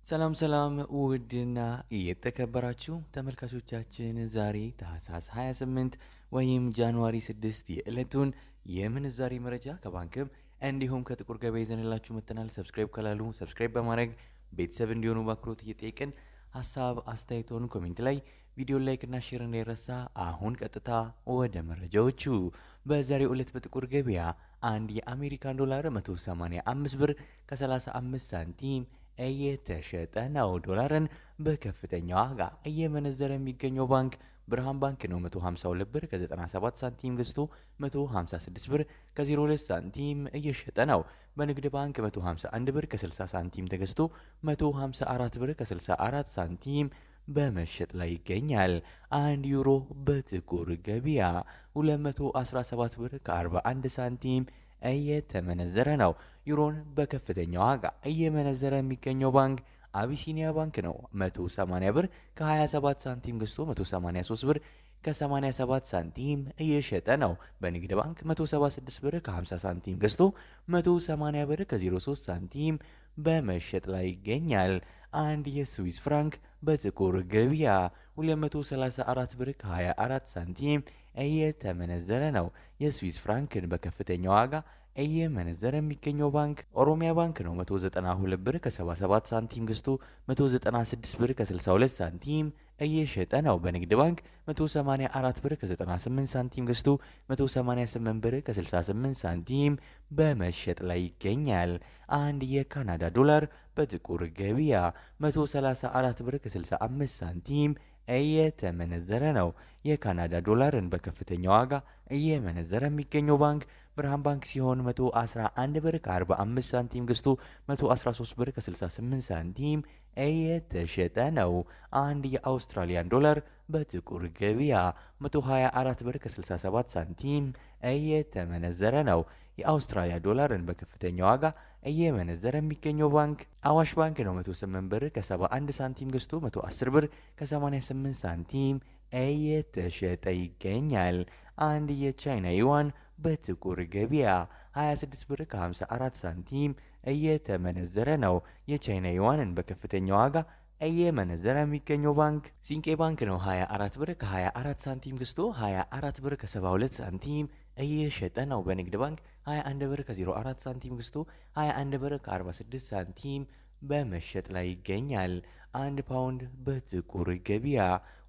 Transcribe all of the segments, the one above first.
ሰላም ሰላም ውድና የተከበራችሁ ተመልካቾቻችን፣ ዛሬ ታህሳስ 28 ወይም January 6 የዕለቱን የምንዛሬ መረጃ ከባንክም እንዲሁም ከጥቁር ገበያ ይዘንላችሁ መጥተናል። Subscribe ካላሉ subscribe በማድረግ ቤተሰብ እንዲሆኑ በአክብሮት እየጠየቅን፣ ሀሳብ አስተያየቶን comment ላይ፣ ቪዲዮ like እና share እንዳይረሳ። አሁን ቀጥታ ወደ መረጃዎቹ። በዛሬው ዕለት በጥቁር ገበያ አንድ የአሜሪካን ዶላር 185 ብር ከ35 ሳንቲም እየተሸጠ ነው። ዶላርን በከፍተኛ ዋጋ እየመነዘረ የሚገኘው ባንክ ብርሃን ባንክ ነው። 152 ብር ከ97 ሳንቲም ገዝቶ 156 ብር ከ02 ሳንቲም እየሸጠ ነው። በንግድ ባንክ 151 ብር ከ60 ሳንቲም ተገዝቶ 154 ብር ከ64 ሳንቲም በመሸጥ ላይ ይገኛል። አንድ ዩሮ በጥቁር ገበያ 217 ብር ከ41 ሳንቲም እየተመነዘረ ነው። ዩሮን በከፍተኛ ዋጋ እየመነዘረ የሚገኘው ባንክ አቢሲኒያ ባንክ ነው። 180 ብር ከ27 ሳንቲም ገዝቶ 183 ብር ከ87 ሳንቲም እየሸጠ ነው። በንግድ ባንክ 176 ብር ከ50 ሳንቲም ገዝቶ 180 ብር ከ03 ሳንቲም በመሸጥ ላይ ይገኛል። አንድ የስዊስ ፍራንክ በጥቁር ገበያ 234 ብር ከ24 ሳንቲም እየተመነዘረ ነው። የስዊስ ፍራንክን በከፍተኛ ዋጋ እየመነዘረ የሚገኘው ባንክ ኦሮሚያ ባንክ ነው። 192 ብር ከ77 ሳንቲም ገዝቶ 196 ብር ከ62 ሳንቲም እየሸጠ ነው። በንግድ ባንክ 184 ብር ከ98 ሳንቲም ገዝቶ 188 ብር ከ68 ሳንቲም በመሸጥ ላይ ይገኛል። አንድ የካናዳ ዶላር በጥቁር ገበያ 134 ብር ከ65 ሳንቲም እየተመነዘረ ነው። የካናዳ ዶላርን በከፍተኛ ዋጋ እየመነዘረ የሚገኘው ባንክ ብርሃን ባንክ ሲሆን፣ 111 ብር ከ45 ሳንቲም ገዝቶ 113 ብር ከ68 ሳንቲም እየተሸጠ ነው። አንድ የአውስትራሊያን ዶላር በጥቁር ገበያ 124 ብር ከ67 ሳንቲም እየተመነዘረ ነው። የአውስትራሊያ ዶላርን በከፍተኛ ዋጋ እየመነዘረ የሚገኘው ባንክ አዋሽ ባንክ ነው። 108 ብር ከ71 ሳንቲም ገዝቶ 110 ብር ከ88 ሳንቲም እየተሸጠ ይገኛል። አንድ የቻይና ዩዋን በጥቁር ገበያ 26 ብር ከ54 ሳንቲም እየተመነዘረ ነው። የቻይና ዩዋንን በከፍተኛ ዋጋ እየመነዘረ የሚገኘው ባንክ ሲንቄ ባንክ ነው። 24 ብር ከ24 ሳንቲም ገዝቶ 24 ብር ከ72 ሳንቲም እየሸጠ ነው። በንግድ ባንክ 21 ብር ከ04 ሳንቲም ገዝቶ 21 ብር ከ46 ሳንቲም በመሸጥ ላይ ይገኛል። አንድ ፓውንድ በጥቁር ገበያ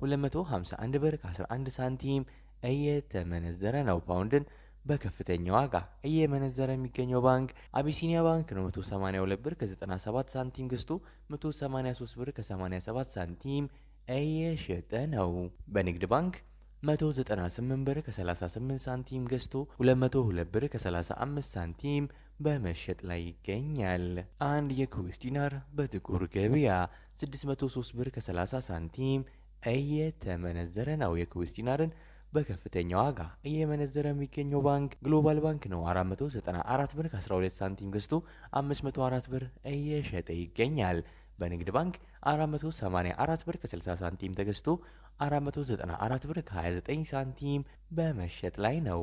251 ብር ከ11 ሳንቲም እየተመነዘረ ነው። ፓውንድን በከፍተኛ ዋጋ እየመነዘረ የሚገኘው ባንክ አቢሲኒያ ባንክ ነው። 182 ብር ከ97 ሳንቲም ገዝቶ 183 ብር ከ87 ሳንቲም እየሸጠ ነው። በንግድ ባንክ 198 ብር ከ38 ሳንቲም ገዝቶ 202 ብር ከ35 ሳንቲም በመሸጥ ላይ ይገኛል። አንድ የኩዌት ዲናር በጥቁር ገበያ 603 ብር ከ30 ሳንቲም እየተመነዘረ ነው። የኩዌት ዲናርን በከፍተኛ ዋጋ እየመነዘረ የሚገኘው ባንክ ግሎባል ባንክ ነው። 494 ብር ከ12 ሳንቲም ገዝቶ 504 ብር እየሸጠ ይገኛል። በንግድ ባንክ 484 ብር ከ60 ሳንቲም ተገዝቶ 494 ብር ከ29 ሳንቲም በመሸጥ ላይ ነው።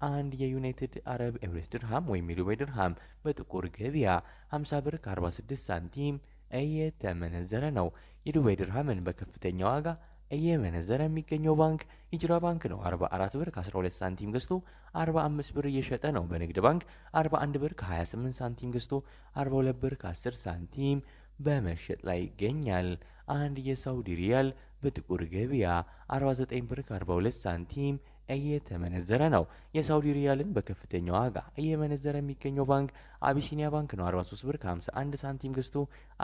አንድ የዩናይትድ አረብ ኤምሬትስ ድርሃም ወይም የዱባይ ድርሃም በጥቁር ገበያ 50 ብር ከ46 ሳንቲም እየተመነዘረ ነው። የዱባይ ድርሃምን በከፍተኛ ዋጋ እየመነዘረ የሚገኘው ባንክ ሂጅራ ባንክ ነው። 44 ብር ከ12 ሳንቲም ገዝቶ 45 ብር እየሸጠ ነው። በንግድ ባንክ 41 ብር ከ28 ሳንቲም ገዝቶ 42 ብር ከ10 ሳንቲም በመሸጥ ላይ ይገኛል። አንድ የሳውዲ ሪያል በጥቁር ገበያ 49 ብር ከ42 ሳንቲም እየተመነዘረ ነው። የሳውዲ ሪያልን በከፍተኛ ዋጋ እየመነዘረ የሚገኘው ባንክ አቢሲኒያ ባንክ ነው። 43 ብር ከ51 ሳንቲም ገዝቶ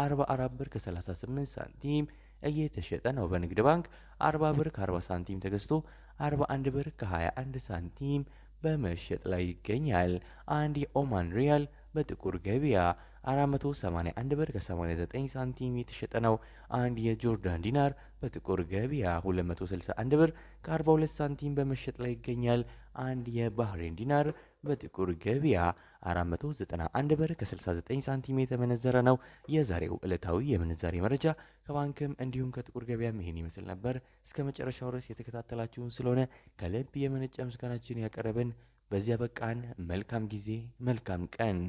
44 ብር ከ38 ሳንቲም እየተሸጠ ነው። በንግድ ባንክ 40 ብር ከ40 ሳንቲም ተገዝቶ 41 ብር ከ21 ሳንቲም በመሸጥ ላይ ይገኛል። አንድ የኦማን ሪያል በጥቁር ገበያ 481 ብር ከ89 ሳንቲም የተሸጠ ነው። አንድ የጆርዳን ዲናር በጥቁር ገበያ 261 ብር ከ42 ሳንቲም በመሸጥ ላይ ይገኛል። አንድ የባህሬን ዲናር በጥቁር ገበያ 491 ብር ከ69 ሳንቲም የተመነዘረ ነው። የዛሬው ዕለታዊ የምንዛሬ መረጃ ከባንክም እንዲሁም ከጥቁር ገበያም ይህን ይመስል ነበር። እስከ መጨረሻው ድረስ የተከታተላችሁን ስለሆነ ከልብ የመነጨ ምስጋናችን ያቀረብን በዚያ በቃን። መልካም ጊዜ፣ መልካም ቀን።